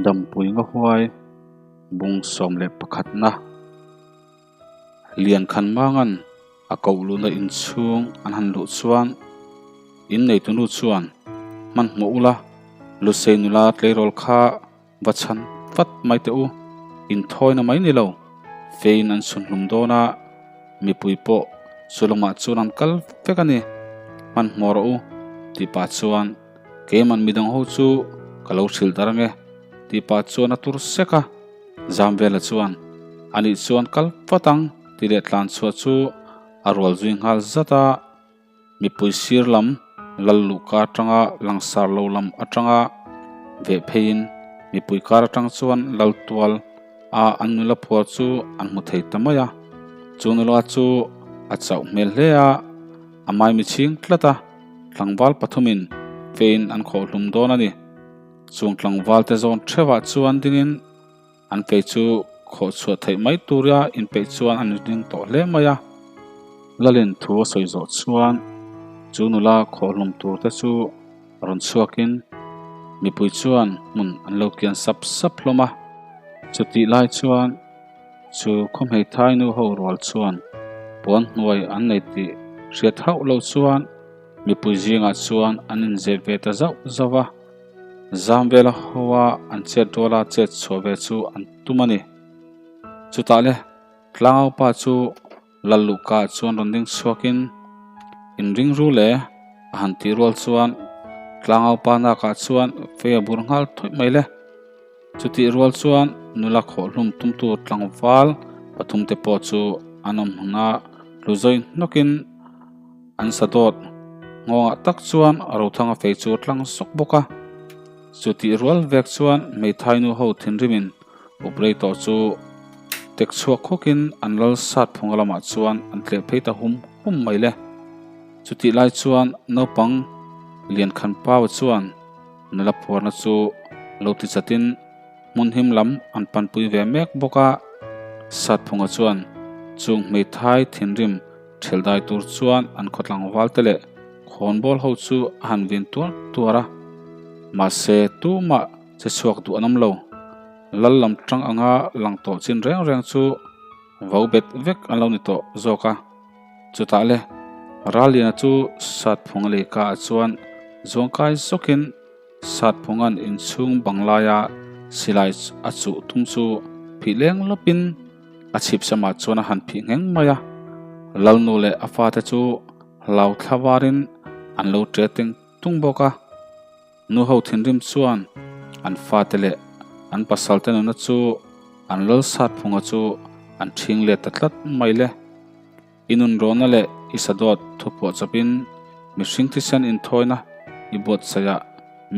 Dampui nga huai bung 11 na Lian khan mangan a koh luhna inchhung an han luh chuan in neitunu chuan hmanhmawh ula Lusei nula tleirawl kha Va chhan vat mai teh u, inthawina mai ni lo, fein an chhun hlum dawn a, mipui pawh chu lamah chuan an kal vek a ni, hmanhmawh rawh u, tih pah chuan keiman midang ho chu ka lo hrilh dar ange, tih pah chuan a tur sek a, Zamvela chuan anih chuan kal vat ang tih leh tlan chhuah chu a rual zui nghal zat a. Mipui sir lam lal luhka atanga langsar lo lam atanga veh pheiin mipui kar atang chuan lal tual a an nula phuar chu an hmu thei ta mai a. Chu nula chu a chauh hmel hle a, a maimi chhing tlat a, tlangval pathumin fein an khawh hlum dawn a ni. Chung tlangval te zawn theuhah chuan dingin An fei chu khawh chhuah theih mai tura inpeih chuan an ring tawh hle mai a. Lalin thu a sawi zawh chuan chu nula khawhhlum tur te chu rawn chhuakin mipui chuan hmun an lo kian sap sap hlawm a. Chutih lai chuan chu khawhmeithai nu ho rual chuan puan hnuai an nei tih hriat hauh lo chuan mipui zingah chuan an inzep ve ta zauh zauh a. Zam vela hoa an chet ruala chet chhuah ve chu an tum a ni. Chutah le, Tlangau pa chu Lal Luhka chuan rawn ding chhuakin, In ring ru le, a han tih rual chuan Tlangau pa nakah chuan fei a bur nghal thawih mai le. Chutih rual chuan nula khawhhlum tumtu tlangval pathumte pawh chu an awm huna tlu zawi hnawkin, An sa dawt nghawngah tak chuan Rothanga fei chu a tlang sawk bawk a. Chu tih rual vek chuan hmeithai nu ho thinrimin uprei tawh chu tek chhuak khawkin an lal sat phunga lamah chuan an tleh phei ta hum hum mai le. Chutih lai chuan naupang Liankhan Paua chuan nula phuarna chu lo ti chatin hmun him lam an panpui ve mek bawk a. Satphunga chuan chung hmeithai thinrim Thil dai tur chuan an khaw tlangval te leh khawnbawl ho chu a han vin tuar tuar a, mahse tumah che chhuak duh an awm lo. Lal lam tang anga lang tawh chin reng reng chu vo bet vek an lo ni tawh zawk a. Chutah le Ralliana chu Satphunga leika ah chuan zuangkai zawkin Satphunga'n inchhung bang laia silai a chuh tum chu phih leng lawpin, A chhip samah chuan a han phih ngheng mai a, Lalnu leh a fate chu hlau thla varin an lo ṭe teng tung bawk a. Nu ho thinrim chuan an fate leh an pasalte nuna chu an lal sat phunga chu an ṭhing let ta tlat mai le. I nunrawna leh i sadawt thuphuah chawpin mihring thisen inthawina i buatsaihah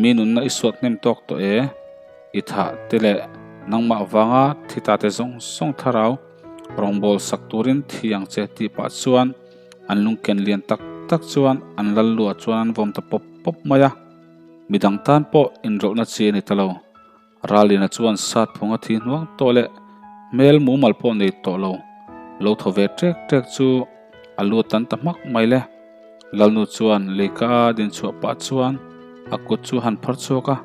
mi nunna i suat hnem tawk tawh e. I thah te leh nangmah vanga thi ta te zawng zawng thlarau rawngbâwl sak turin thi ang che tih pah chuan an lungken lian tak tak chuan an lal luah chuan an vawm ta pawp pawp mai a. Midang tan pawh inrawlhna chi a ni ta lo. Ralina chuan sat phung a thi hnuang tawh leh hmel mumal pawh nei tawh lo, lo thaw ve ṭek ṭek chu a lu tan ta hmak mai le. Lalnu chuan leika a din chhuah pah chuan a kut chu han phar chhuak a,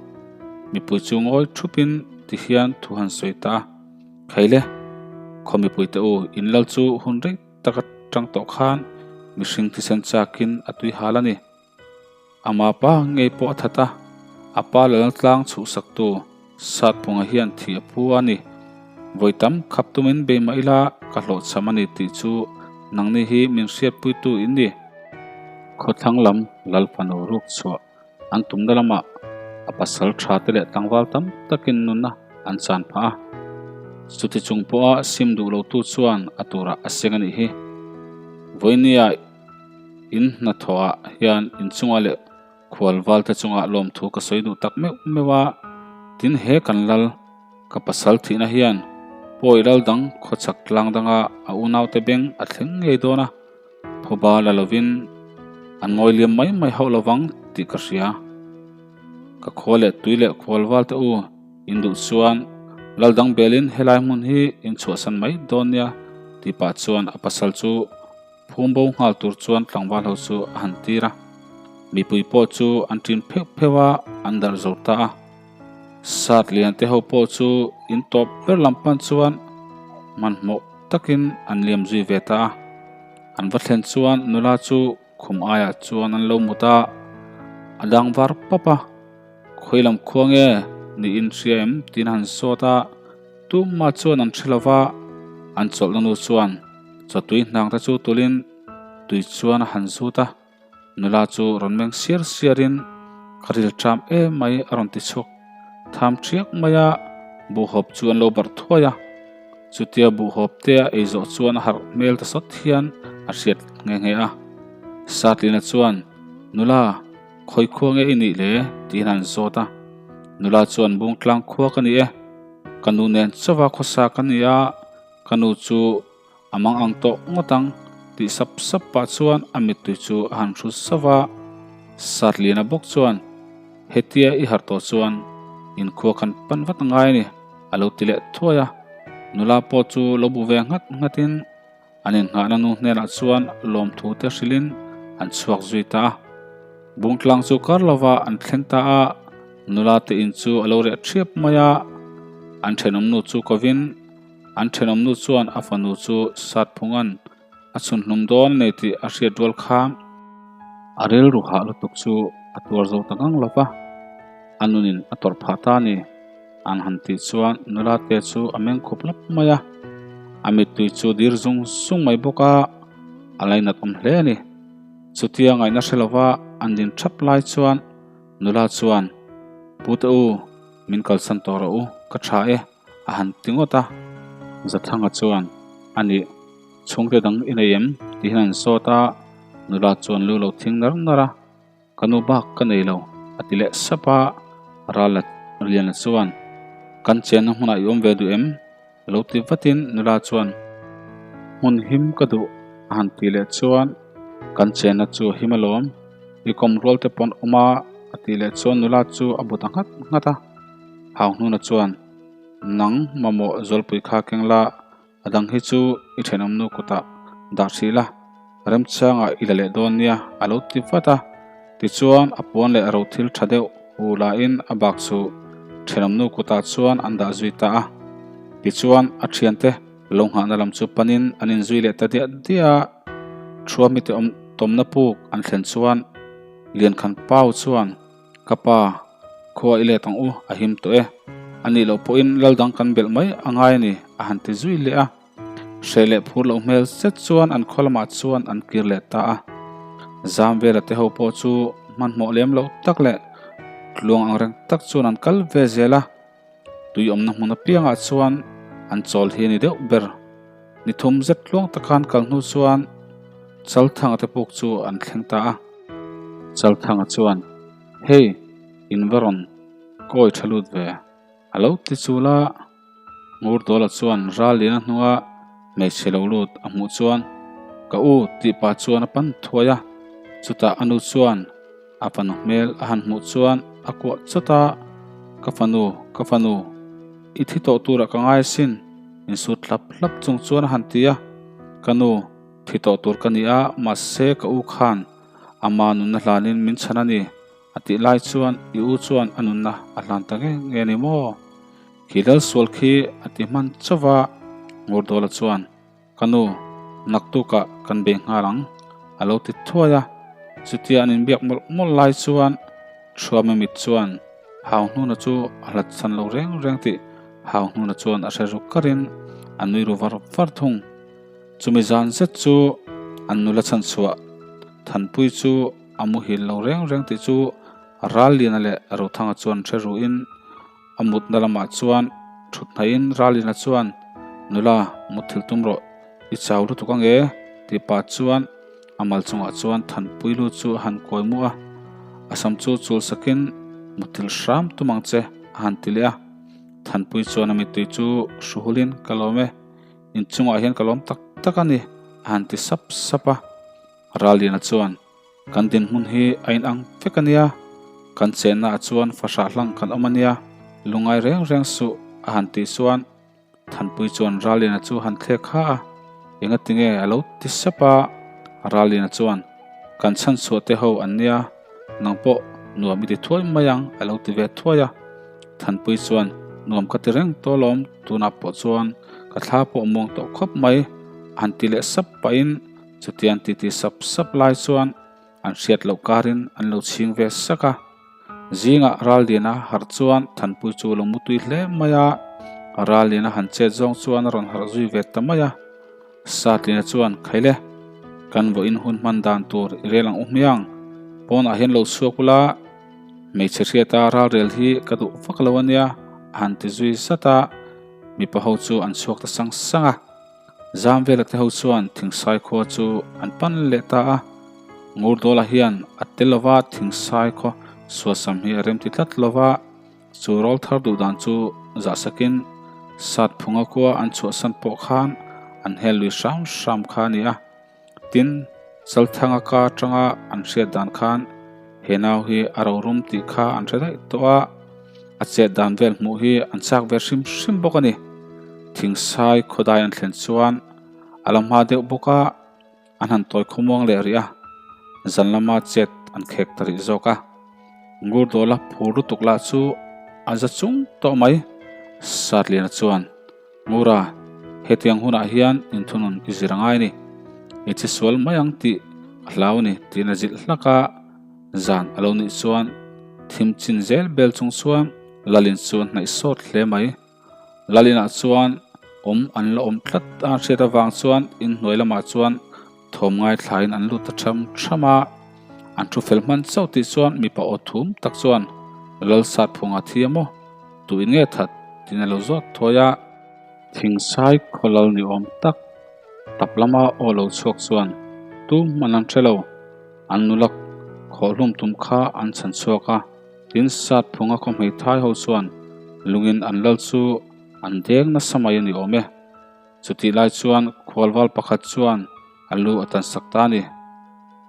mipui chu ngawi thupin ti hian thu han sawi ta a, Khaile, khaw mipuite u, in lal chu hun rei tak atang tawh khan mihring thisen chakin a tui hal a ni. Ama pa ngei pawh a that a, a pa lal tlang chhuhsaktu Satphunga hian thi a phu a ni. Vawi tam khap tumin bei mah ila ka hlawhchham a ni tih chu nangni hi min hriatpuitu in ni. Khawthlang lam lal fanu ruk chhuah an tumna lamah a pasal tha te leh tlangval tam takin nunna an chan phah a. Chuti chung pawha sim duh lotu chuan a turah a seng a nih hi. Vawinia In hnathawhah hian inchunga leh khual valte chungah lawmthu ka sawi duh tak meuh meuh a, tin he kan lal ka pasal thihna hian pawi lal dang khawchhak tlang danga a unaute beng a thleng ngei dawn a, phuba la lovin an ngawi liam mai mai hauh lovang tih ka hria. Ka khua leh tui leh khual valte u in duh chuan lal dang belin helai hmun hi in chhuahsan mai dawn nia tih pah chuan a pasal chu Phum bo nghal tur chuan tlangval ho chu a han tir a, mipui pawh chu an ṭin pheuh pheuh a, an darh zo ta a. Sat lian te ho pawh chu in tawp ber lam pan chuan hmanhmawh takin an liam zui ve ta a. An va thlen chuan nula chu khum aiah chuan an lo mut a, a dang var pap a. Khawi lam khua nge niin hria em tiin a han sawt a, tumah chuan an hre lo va, an chawlhna nu chuan chawtui hnang te chu tulin tui chuan a han zut a. Nula chu rawn meng siar siarin ka ril ṭam em mai a rawn ti chhuak tham ṭhiak mai a, buhhawp chu an lo barh thuai a. Chutia buhhawp te a ei zawh chuan a harh hmel ta sawt hian a hriat nghe nghe a. Satlina chuan, Nula, khawi khua nge i nih le? tiin a han zawt a. Nula chuan, Bungtlang khua ka ni e. Ka nu nen chauha khawsa ka ni a, ka nu chu A mang ang tawh ngawt ang tih sap sap pah chuan a mittui chu a han hrut sauh a. Satliana bawk chuan, Hetia i harh tawh chuan inkhua khan pan vat ngai a ni, a lo ti leh thuai a. Nula pawh chu lo bu ve nghat nghatin an innghahna nu hnenah chuan lawmthu te hrilhin an chhuak zui ta a. Bungtlang chu kar lova an thleng ta a, nula te in chu a lo reh ṭhiap mai a. An ṭhenawmnu chu kovin, An thenawmnu chuan a fanu chu Satphunga'n a chhunhlum dawn a nei tih a hriat rual kha a rilru hah lutuk chu a tuar zo ta ngang lo va, a nunin a tawrh phah ta a ni. An han tih chuan nula te chu a meng khup lap mai a, a mittui chu dir zung zung mai bawk a, a lainat awm hle a ni. Chutia ngaihna hre lova an din thap lai chuan nula chuan, Pute u, min kalsan tawh rawh u, ka tha e. A han ti ngawt a, Zathanga chuan, A nih, chhungte dang i nei em? Tihin an sawt a, nula chuan lu lo thing nar nar a, Ka nu bak ka nei lo, a ti leh sap a, Rala Liana chuan, Kan chenna hmunah i awm ve duh em? Lo ti vatin nula chuan, Hmun him ka duh, a han ti leh chuan, Kan chenna chu a him alawm, i kawm rual te pawn awm a, a tih leh chuan nula chu a bu ta nghat nghat a. Hauhnuna chuan, Nang mamawh Zawlpui kha keng la, a dang hi chu i thenawmnu kutah dah hrih la, remchangah i la leh dawn nia, a lo ti vat a. Tichuan, a puan leh ro thil tha deuh hu lahin a bak chu thenawmnu kutah chuan an dah zui ta a. Tichuan, a thiante lo nghahna lam chu panin an inzui leh ta diah diah a. Thuamite awm tawmna puk an thlen chuan Liankhan Pau chuan, Ka pa, khua i let ang u, a him tawh e. A nih loh pawhin lal dang kan belh mai a ngai a ni, a han ti zui leh a. Hreh leh phur loh hmel zet chuan an khaw lamah chuan an kir leh ta a. Zam vela te ho pawh chu hmanhmawh lem loh tak leh tluang ang reng tak chuan an kal ve zel a. Tui awmna hmun apiangah chuan an chawl hi a ni deuh ber. Ni thum zet tluang takhan kal hnu chuan Chalthanga te puk chu an thleng ta a. Chalthanga chuan, Hei, in va rawn kawi tha lut ve, a lo ti chul a. Ngurdawla chuan Ralliana hnunga hmeichhe lo lut a hmuh chuan, Ka u tih pah chuan a pan thuai a. Chutah a nu chuan A fanu hmel a han hmuh chuan a kuah chawt a, Ka fanu, ka fanu, i thi tawh turah ka ngai asin, insut hlap hlap chung chuan a han ti a. Ka nu, thi tawh tur ka ni a, mahse ka u khan ama nunna hlanin min chhan a ni, a tih lai chuan i u chuan a nunna a hlan ta nge nge a ni maw? Khi lal sual khi a ti hman chauh a, Ngurdawla chuan. Ka nu, naktukah kan bei nghal ang, a lo ti thuai a. Chutia an inbiak mawlh mawlh lai chuan Thuame mit chuan Hauhnuna chu a hlat chhan lo reng reng tih Hauhnuna chuan a hre ruk karin a nui ru var var thung. Chumi zan zet chu an nula chhanchhuah Thanpui chu a muhil lo reng reng tih chu Ralliana leh Rothanga chuan hre ruin A mutna lamah chuan thut hnaihin Ralina chuan, Nula, mutthilh tum rawh, i chau lutuk ang e, tih pah chuan a mal chungah chuan Thanpui lu chu a han kawi muh a. A sam chu chul sakin, Mutthilh hram tum ang che, a han ti leh a. Thanpui chuan a mittui chu hruhulin, Ka lawm e, inchungah hian ka lawm tak tak a ni, a han ti sap sap a. Ralina chuan, Kan dinhmun hi a inang vek a nia, kan chennaah chuan fahrah hlang kan awm a nia, lungngai reng reng suh a han tih chuan Thanpui chuan Ralliana chu han thlek kha a, engatinge a lo ti sep a, Ralliana chuan kan chhanchhuah te ho an nia, nang pawh nuam i ti thuai mai ang a lo ti ve thuai a. Thanpui chuan, Nuam ka ti reng tawh alawm, tunah pawh chuan ka thla pawh muang tawh khawp mai, a han ti leh sap pahin chutiang titi sap sap lai chuan an hriat loh karin an lo chhing ve sak a. Zingah Ralliana harh chuan Thanpui chu a lo mutui hle mai a, Ralliana han chet zawng chuan a rawn harh zui ve ta mai a. Satlina chuan, Khaile, kan vawiin hun hman dan tur i rel ang u hmiang, pawnah hian lo chhuak ula, hmeichhe hriata ralrel hi ka duh vak lo ania, a han ti zui zat a, mipa ho chu an chhuak ta sang sang a. Zam vela te ho chuan thingsai khua chu an pan leh ta a, Ngurdawla hian a tel lova thingsai khaw suasam hi a remti tlat lova, Chu rawl thar duh dan chu zahsakin sat phunga khua an chhuahsan pawh khan an hel lui hram hram kha a ni a. Tin, Chalthanga ka atanga an hriat dan khan he nau hi a rorum tih kha an hre daih tawh a, a chet dan vel hmuh hi an chak ve hrim hrim bawk a ni. Thingsai khawdai an thlen chuan a la hma deuh bawk a, An han tawi khawmuang leh rih a, zan lama chet an khek ta rih zawk a. Ngurdawla phur lutuk lah chu a za chung tawh mai. Satliana chuan, Ngura, hetiang hunah hian inthunun i zir a ngai ni. I che sual mai ang tih a hlau ni tiin a zilh hlak a. Zan a lo nih chuan thim chin zel bel chung chuan Lalin chu a hnaih sawt hle mai. Lalinah chuan awm an la awm tlat a hriat avang chuan inhnuai lamah chuan thawm ngaithlain an lut ta tham tham a, an thu fel hman chauh tih chuan mipa aw thum tak chuan Lalsat phunga thi a maw? Tuin nge that? tiin a lo zawt thuai a. Thingsai khaw lal ni awm tak tap lama aw lo chhuak chuan tu hman an hre lo, an nula khawhhlum tum kha an chhan chhuak a. Tin, Sat phunga khaw hmeithai ho chuan lungin an lal chu an deng nasa mai a ni awm e. Chutih lai chuan khualval pakhat chuan a lu a tan sak ta a ni.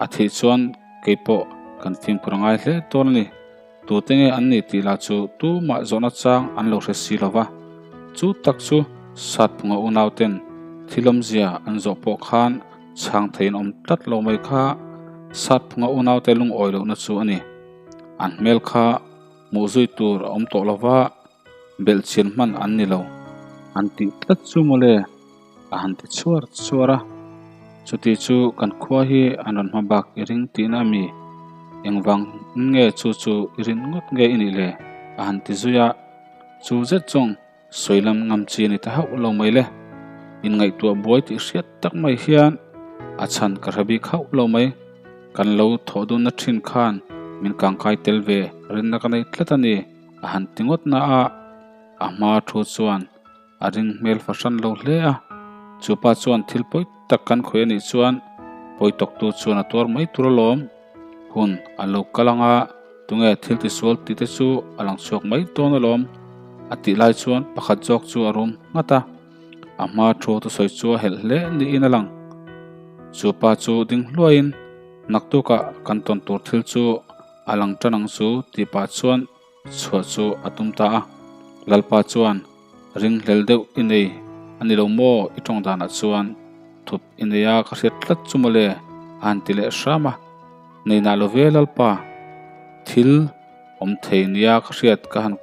A thih chuan kei pawh kan fimkhur a ngai hle dawn a ni. Tute nge an ni tih lah chu tumah zawhna chang an lo hre si lo va. Chu tak chu Sat phunga unauten thil awmzia an zawh pawh khan chhang theiin awm tlat lo mai kha Sat phunga unaute lungawi lohna chu a ni. An hmel kha hmuh zui tur a awm tawh lova, belhchian hman an ni lo. An tih tlat chu mawle a han ti chhuar chhuar a. Chuti chu kan khua hi an rawn hma bak i ring tihna a mi? Engvang nge chu chu i rin ngawt nge i nih le? a han ti zui a. Chu zet chuang Sawi lam ngam chi a ni ta hauh lo mai le. Inngaihtuah buai tih hriat tak mai hian a chhan ka hre bik hauh lo mai. Kan lo thawh dunna thin khan min kangkai tel ve rinna ka nei tlat a ni a han ti ngawt na a, a hma thu chuan a ring hmel fahran lo hle a. Chupa chuan thil pawi tak kan khawih a nih chuan pawi tawktu chuan a tuar mai tur alawm. Hun a lo kal ang a, tunge thil tisual tih te chu a lang chhuak mai dawn alawm a tih lai chuan pakhat zawk chu a rum nghat a, a hma thu thusawi chu a helh hle niin a lang. Chu pa chu ding hluaiin naktukah kan tawn tur thil chu a lang tan ang chu tih pah chuan chhuah chu a tum ta a. Lalpa chuan ringhlel deuh i nei a ni lo maw i tawng danah chuan thup i nei a ka hriat tlat chu mawle a han ti leh hram a. Neinah lo ve Lalpa, thil awm thei nia ka hriat ka han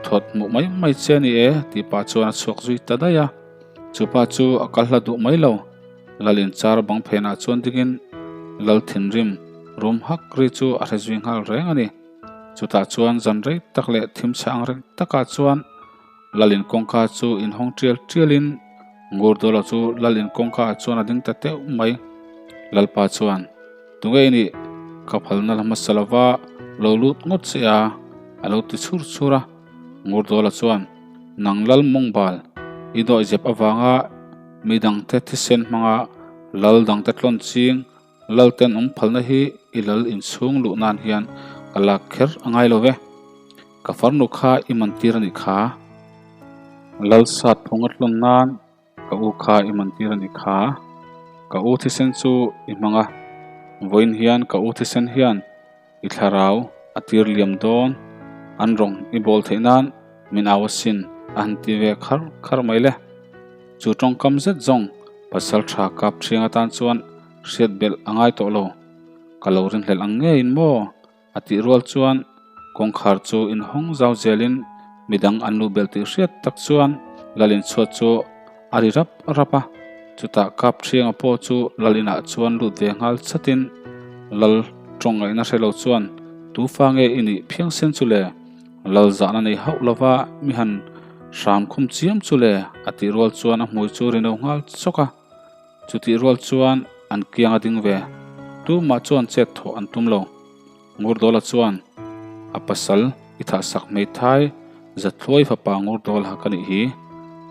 thawt hmuh mai mai che a ni e tih pah chuan a chhuak zui ta daih a. Chupa chu a kal hla duh mai lo. Lal inchar bang phenah chuan dingin Lal thinrim rum hak ri chu a hre zui nghal reng a ni. Chutah chuan zan rei tak leh thim chhe ang reng takah chuan Lalin kawngka chu inhawng tial tialin Ngurdawla chu Lalin kawngkaah chuan a ding ta teuh mai. Lalpa chuan, Tunge i nih? Ka phalna la hmasa lova lo lut ngawt che a, a lo ti chhur chhur a. Ngurdawla chuan, Nang Lal Mawngbal, i dawihzep avanga mi dangte thisen hmanga Lal dangte tlawn ching Lalten awm phalna hi i lal inchhung luh nan hian ka lak kher a ngai lo ve. Ka farnu kha i man tir a nih kha. Lal sat phung a tlawn nan ka u kha i man tir a nih kha. Ka u thisen chu i hmang a, vawiin hian ka u thisen hian i thlarau a tir liam dawn, an rawng i bawl theih nan min au asin a han ti ve khar khar mai le. Chu tawngkam zet zawng pasal tha kap thiang atan chuan hriat belh a ngai tawh lo. Ka lo rinhlelh ang ngeiin maw? A tih rual chuan kawngkhar chu inhawng zau zelin. Midang an luh belh tih hriat tak chuan lal inchhuat chu a ri rap rap a. Chutah Kapṭhianga pawh chu lal inah chuan lut ve nghal chatin lal ṭawng ngaihna hre lo chuan, Tu fa nge i nih phiangsen chu le? Lal zahna nei hauh lova mi han hram khum chiam chu le? a tih rual chuan a hmui chu ri no nghal chawk a. Chutih rual chuan an kiang a ding ve. Tumah chuan chet thawh an tum lo. Ngurdawla chuan a pasal i thahsak hmeithai Zathluai fapa Ngurdawla ka nih hi.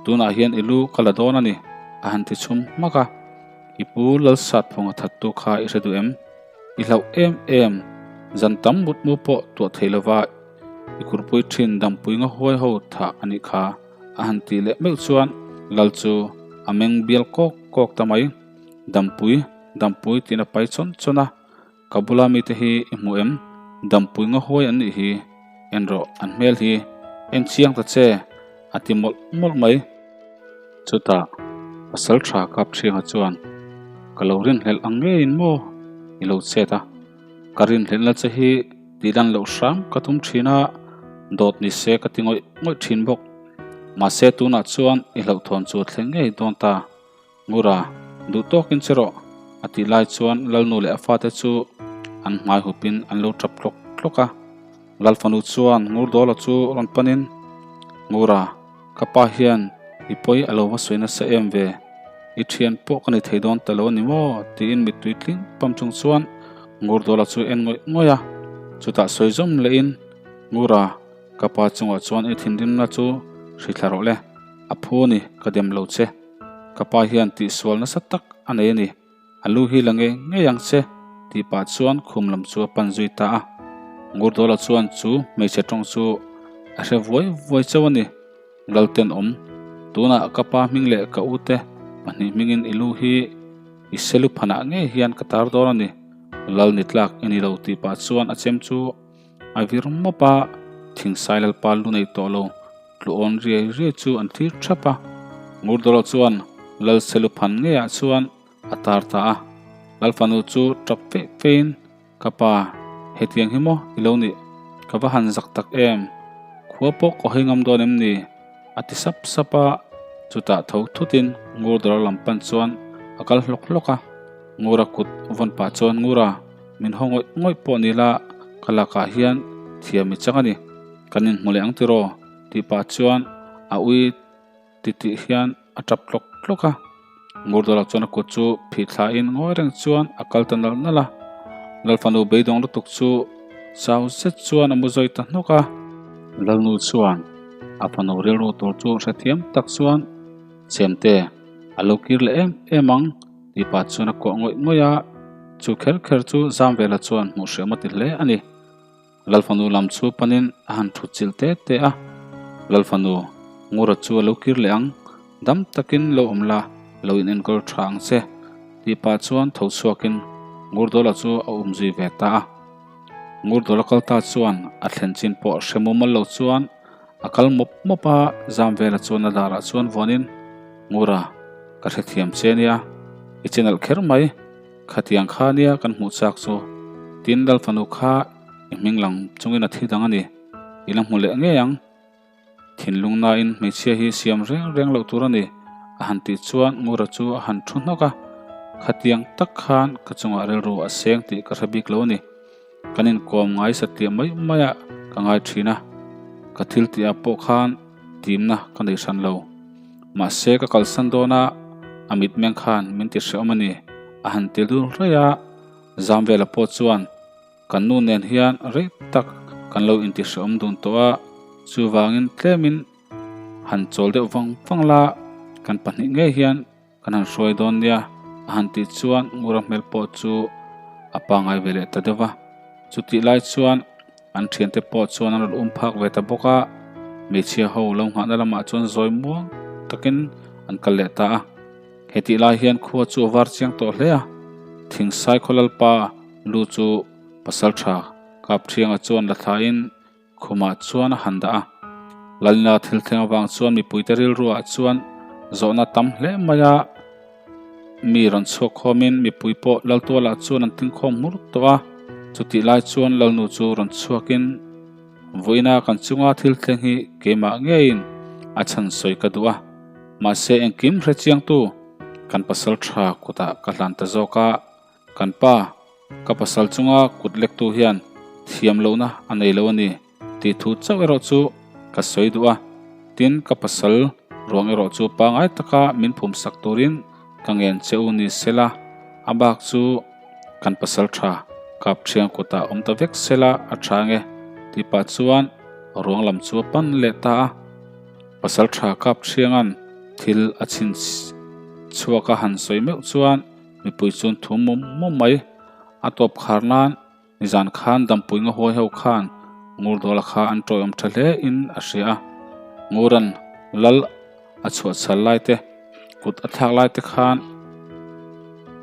Tunah hian i lu ka la dawn a ni, a han ti chhum hmak a. I pu Lalsatphunga thattu kha i hre duh em? I hlauh em em, zan tam mutmu pawh tuah thei lova i kurpui thin dampui nga huai ho thah a nih kha, a han tih leh meuh chuan Lal chu a meng bial kawk kawk ta mai. Dampui, dampui tiin a pai chawn chawn a. Ka bula mite hi i hmu em? Dampui nga huai an nih hi. En rawh, an hmel hi en chiang ta che, a ti mawlh mawlh mai. Chutah pasal tha Kapṭhianga chuan, Ka lo rinhlelh ang ngeiin maw i lo chet a? Ka rinhlelhna che hi tihlan loh hram ka tum ṭhin a, dawt ni se ka ti ngawih ngawih ṭhin bawk. Mahse tunah chuan i hlauhthawn chu a thleng ngei dawn ta. Ngura, duh tawkin che rawh, a tih lai chuan Lalnu leh a fate chu an hmai hupin an lo tap tlawk tlawk a. Lalfanu chuan Ngurdawla chu rawn panin, Ngura, ka pa hian i pawi a lo va sawi nasa em ve, i thian pawh ka ni thei dawn ta lo a ni maw? tiin mittui tling pam chung chuan Ngurdawla chu en ngawih ngawih a. Chutah sawi zawm lehin, Ngura, ka pa chungah chuan i thinrimna chu hrithla rawh le, a phu a ni, ka dem lo che. Ka pa hian tihsual nasa tak a nei a ni, a lu hi la ngei ngei ang che, tih pah chuan khum lam chu a pan zui ta a. Ngurdawla chuan chu hmeichhe tawng chu a hre vuai vuai chauh a ni. Laltenawm, tunah ka pa hming leh ka ute pahnih hmingin i lu hi i selu phanah ngei hian ka tar dawn a ni, lal ni tlak i ni lo tih pah chuan a chem chu a vir mawp a, thingsai lalpa lu nei tawh lo. Tluawn riai riai chu an thlir thap a, Ngurdawla chuan Lal Seluphan ngeiah chuan a tar ta a. Lal fanu chu tap feih feihin, Ka pa, hetiang hi maw i lo nih? Ka va han zak tak em? Khua pawh ka hawi ngam dawn em ni? a ti sap sap a, chutah tho thutin Ngurdawla lam pan chuan a kal hlawk hlawk a. Ngura kut vawn pah chuan, Ngura, min haw ngawih ngawih pawh ni la, ka lakah hian thiam i chang a ni. Kan inhmu leh ang tiraw? tih pah chuan a ui titih hian a tap tlawk tlawk a. Ngurdawla chuan a kut chu phih thlain ngawi reng chuan a kal ta nalh nalh a. Lalfanu beidawng lutuk chu chau zet chuan a mu zawi ta hnawk a. Lalnu chuan a fanu rilru tur chu hrethiam tak chuan, Chemte, a lo kir leh em em ang tih pah chuan a kuah ngawih ngawih a. Chu kher kher chu Zamvela chuan hmuh hriam a ti hle a ni. Lalfanu lam chu panin a han thut chilh te te a, Lalfanu, Ngura chu a lo kir leh ang, dam takin lo awm la, lo in enkawl tha ang che, tih pah chuan tho chhuakin Ngurdawla chu a um zui ve ta a. Ngurdawla kal ta chuan a thlen chin pawh hre mumal lo chuan a kal mawp mawp a, Zamvela chuan a darah chuan vuanin, Ngura, ka hrethiam che nia, i che nalh kher mai. Khatiang kha nia kan hmuh chak chu, tin Lalfanu kha i hming lang chungin a thi dang a ni, i la hmu leh ngei ang. Thinlung nain hmeichhia hi siam reng reng loh tur a ni, a han tih chuan Ngura chu a han thu hnawk a, Khatiang tak khan ka chungah rilru a seng tih ka hre bik lo a ni. Kan inkawm ngai satliah mai maiah ka ngai thin a, ka thil tihah pawh khan timna ka nei hran lo. Mahse ka kalsan dawn a, a mitmeng khan min ti hrehawm a ni, a han ti dul raih a. Zamvela pawh chuan kan nu nen hian rei tak kan lo inti hrehawm dun tawh a, chuvangin tlemin han chawl deuh vang vang la, kan pahnih ngei hian Kan han hruai dawn nia, a han tih chuan Ngura hmel pawh chu a pangai ve leh ta deuh va. Chutih lai chuan an thiante pawh chuan an rawn um phak ve ta bawk a, hmeichhia ho lo nghahna lamah chuan zawi muang takin an kal leh ta a. Hetih lai hian khua chu a var chiang tawh hle a, Thingsai khaw lalpa lu chu Pasaltha Kapthianga chuan la thlain Khumah chuan a han dah a. Lalina thil thleng avang chuan mipuite rilruah chuan zawhna tam hle mai a. Mi rawn chhuak khawmin mipui pawh Laltualah chuan an tingkhawm hmur tawh a. Chutih lai chuan Lalnu chu rawn chhuakin Vawiina kan chunga thil thleng hi keimah ngeiin a chhan sawi ka duh a, mahse engkim hre chiangtu kan pasal tha kutah ka hlan ta zawk a, kan pa ka pasal chunga kut lektu hian thiam lohna a nei lo a ni tih thu chauh erawh chu ka sawi duh a, tin ka pasal ruang erawh chu pangai taka min phum sak turin ka ngen che u ni sela, a bak chu kan pasal tha kap thiang kutah awm ta vek sela a tha nge tih pah chuan ruang lam chu a pan leh ta a. Pasal tha kap thianga'n thil a chhin chhuak a han sawi meuh chuan mipui chuan thu mum mum mai. A tawp khar nan nizan khan dampui nga huai ho khan Ngurdawla kha an tawiawm tha hle in a hria a. Nguran lal a chhuah chhal lai te, kut a thlak lai te khan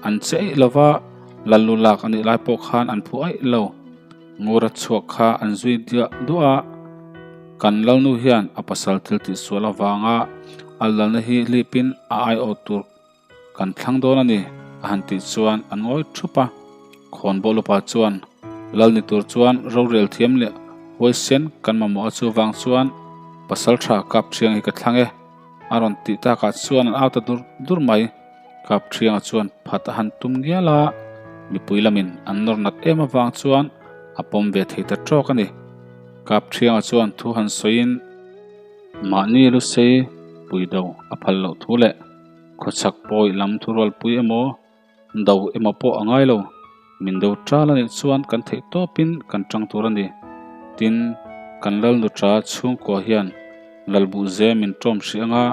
an che eih lo va, lal lu lak a nih lai pawh khan an phu aih lo. Ngura chhuak kha an zui diah duah a, kan lalnu hian a pasal thil tihsual avanga a lalna hi hlipin a aiawh tur Kan thlang dawn a ni, a han tih chuan an ngawi thup a. Khawnbawl upa chuan, Lal ni tur chuan rorel thiam leh huaisen kan mamawh a chuvang chuan pasal tha kap thiang hi ka thlang e, a rawn tih takah chuan an au ta dur dur mai. Kap thianga chuan phat a han tum ngial a, mipui lamin an nawr nat em avang chuan a pawm ve thei ta tawk a ni. Kap thianga chuan thu han sawiin, Mahni lusei pui do a phal loh thu leh Khawchhak pawi lam thurualpui emaw, do emaw pawh a ngai lo. Min do ṭal a nih chuan kan theih tawpin kan ṭang tur a ni. Tin, kan Lalnuṭa chhungkua hian Lalbuhze min ṭawm hrih anga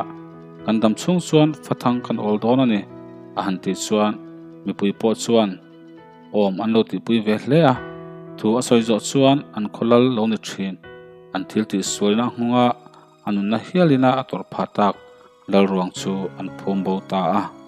kan dam chhung chuan fathang kan awl dawn a ni, a han tih chuan mipui pawh chuan awm an lo tihpui ve hle a. Thu a sawi zawh chuan an khaw lal lo ni ṭhin. An thil tihsualna nghunga a nunna hialina a tawrh phah tak Lalruang chu an phum bo ta a.